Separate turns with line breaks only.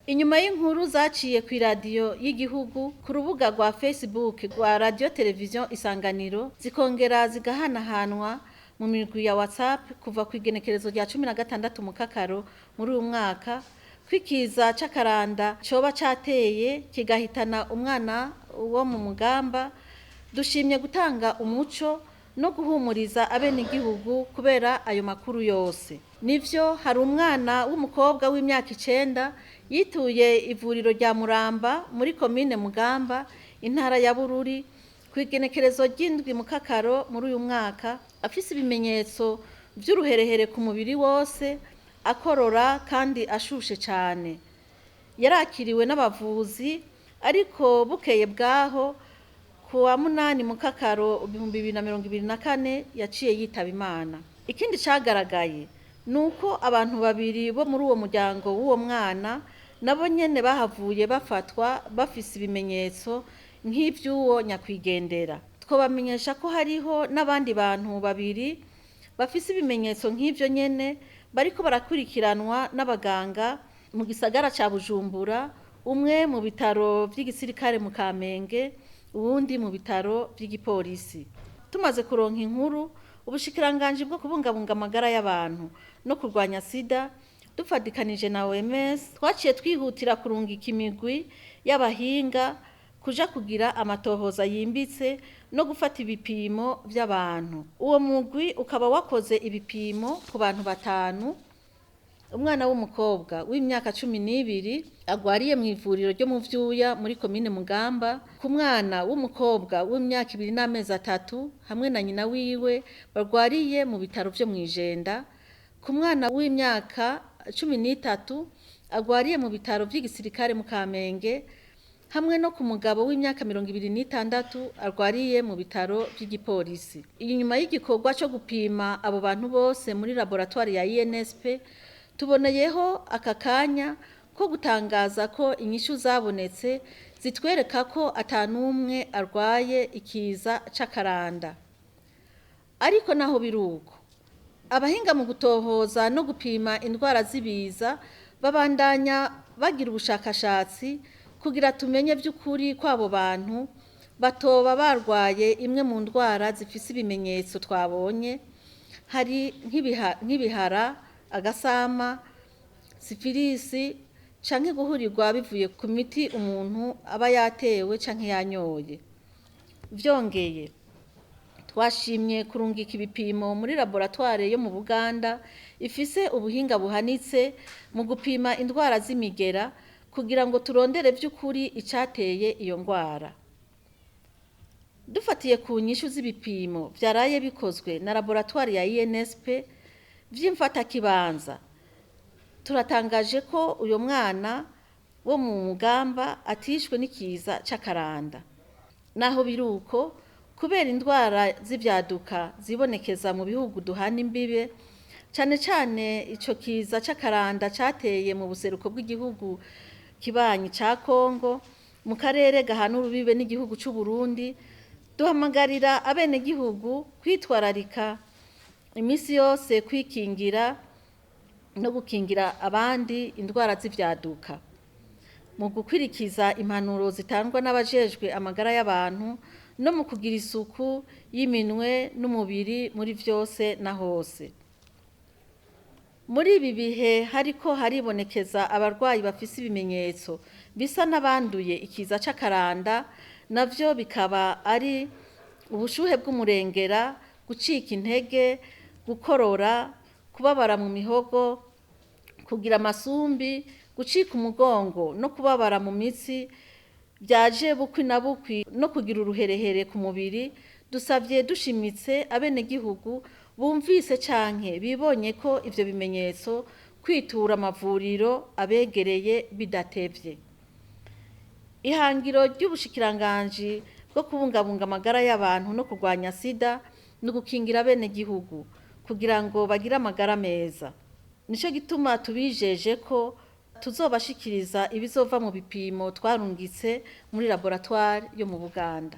Inyuma y'inkuru zaciye ku iradiyo y'igihugu, ku rubuga rwa Facebook rwa Radiyo Televiziyo Isanganiro, zikongera zigahanahanwa mu migwi ya WhatsApp kuva ku igenekerezo rya 16 Mukakaro muri uyu mwaka, ko ikiza c'akaranda coba cateye kigahitana umwana wo mu Mugamba, dushimye gutanga umuco no guhumuriza abenegihugu kubera ayo makuru yose. Nivyo, hari umwana w'umukobwa w'imyaka 9 yituye ivuriro rya Muramba muri komine Mugamba, intara ya Bururi, ku igenekerezo ry'7 Mukakaro muri uyu mwaka, afise ibimenyetso vy'uruherehere ku mubiri wose, akorora kandi ashushe cane. Yarakiriwe n'abavuzi, ariko bukeye bwaho ku wa 8 Mukakaro 2024 yaciye yitaba Imana. Ikindi cagaragaye ni uko abantu babiri bo muri uwo muryango w'uwo mwana nabo nyene bahavuye bafatwa bafise ibimenyetso nk'ivy'uwo nyakwigendera. Twobamenyesha ko hariho n'abandi bantu babiri bafise ibimenyetso nk'ivyo nyene bariko barakurikiranwa n'abaganga mu gisagara ca Bujumbura, umwe mu bitaro vy'igisirikare mu Kamenge, uwundi mu bitaro vy'igipolisi. Tumaze kuronka inkuru, ubushikiranganji bwo kubungabunga amagara y'abantu no kurwanya sida dufadikanije na OMS, twaciye twihutira kurungika imigwi y'abahinga kuja kugira amatohoza yimbitse no gufata ibipimo vy'abantu. Uwo mugwi ukaba wakoze ibipimo ku bantu batanu: umwana w'umukobwa w'imyaka 12 agwariye mu ivuriro ryo mu Vyuya muri komine Mugamba, ku mwana w'umukobwa w'imyaka 2 n'amezi 3 hamwe na nyina wiwe barwariye mu bitaro vyo mw'Ijenda, ku mwana w'imyaka 13 agwariye mu bitaro vy'igisirikare mu Kamenge, hamwe no ku mugabo w'imyaka 26 arwariye mu bitaro vy'igipolisi. Inyuma y'igikorwa co gupima abo bantu bose muri laboratoire ya INSP, tuboneyeho aka kanya ko gutangaza ko inyishu zabonetse zitwereka ko atanumwe arwaye ikiza c'akaranda. Ariko naho biruko, abahinga mu gutohoza no gupima indwara z'ibiza babandanya bagira ubushakashatsi kugira tumenye vy'ukuri kw'abo bantu batoba barwaye imwe mu ndwara zifise ibimenyetso twabonye, hari nk'ibihara, agasama, sifilisi canke guhurirwa bivuye ku miti umuntu aba yatewe canke yanyoye. Vyongeye, twashimye kurungika ibipimo muri laboratoire yo mu Buganda ifise ubuhinga buhanitse mu gupima indwara z'imigera kugira ngo turondere vy'ukuri icateye iyo ndwara. Dufatiye ku nyishu z'ibipimo vyaraye bikozwe na laboratoire ya INSP vy'imfatakibanza, turatangaje ko uyo mwana wo mu Mugamba atishwe n'ikiza c'akaranda. Naho biruko, kubera indwara z'ivyaduka zibonekeza mu bihugu duhana imbibe, cane cane ico kiza c'akaranda cateye mu buseruko bw'igihugu kibanyi ca Kongo, mu karere gahana urubibe n'igihugu c'u Burundi, duhamagarira abenegihugu kwitwararika imisi yose kwikingira no gukingira abandi indwara z'ivyaduka, mu gukwirikiza impanuro zitangwa n'abajejwe amagara y'abantu no mu kugira isuku y'iminwe n'umubiri muri vyose na hose. Muri ibi bihe hariko haribonekeza abarwayi bafise ibimenyetso bisa n'abanduye ikiza c'akaranda, navyo bikaba ari ubushuhe bw'umurengera, gucika intege, gukorora, kubabara mu mihogo, kugira amasumbi, gucika umugongo no kubabara mu mitsi vyaje bukwi na bukwi no kugira uruherehere ku mubiri. Dusavye dushimitse abenegihugu bumvise canke bibonye ko ivyo bimenyetso kwitura amavuriro abegereye bidatevye. Ihangiro ry'ubushikiranganji bwo kubungabunga amagara y'abantu no kurwanya sida ni ugukingira abenegihugu kugira ngo bagire amagara meza. Nico gituma tubijeje ko tuzobashikiriza ibizova mu bipimo twarungitse muri laboratoire yo mu Buganda.